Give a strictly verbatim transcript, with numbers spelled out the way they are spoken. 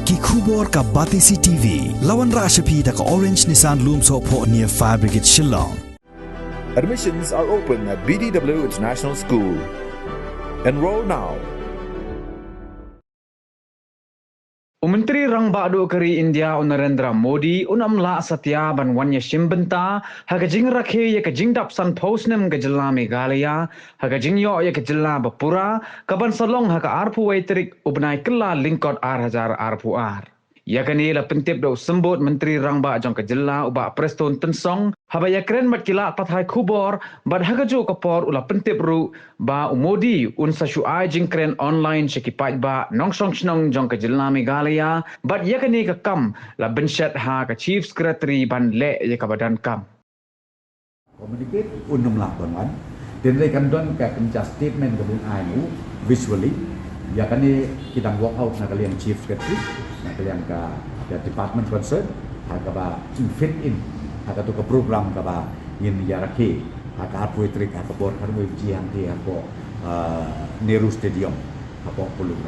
Ki khubor ka Batesi T V. La wanrah sha phi da ka Orange Nissan Lumsohphoh near Fire Brigade Shillong. Admissions are open at B D W International School. Enroll now. U Myntri Rangbah Duh ka ri India u Narendra Modi un ym lah satia ban wan ïashim bynta ha ka jingrakhe ïa ka jingdap sanphew snem ka jylla Meghalaya ha ka jingïoh ïa ka jylla ba pura, ka ban sa long ha ka arphew wei tarik u bnai Kyllalyngkot ar hajar arphew ar. Ïa kane la pyntip da u Symbud Myntri Rangbah jong ka jylla u Bah Prestone Tynsong haba ïakren bad ki lad pathai khubor, bad ha kajuh ka por u la pyntip ruh ba u Modi un sa shu ai jingkren online sha ki paidbah nongshong shnong jong ka jylla Meghalaya, bad ïa kane ka kam la bynshet ha ka Chief Secretary ban leh ïa kaba donkam. Communicate un ym lah ban wan. Hynrei kan don ka kynja statement ka ban ai na u visually. Ïa kane ki dang work out na ka liang Chief Secretary, na ka liang ka, ka department concern, ha kaba in fit in ha katu ka program kaba ngin ïa rakhe ha ka arphew tarik ha ka por khatwei baje hangtei hapoh uh, Nehru Stadium hapoh Puluk.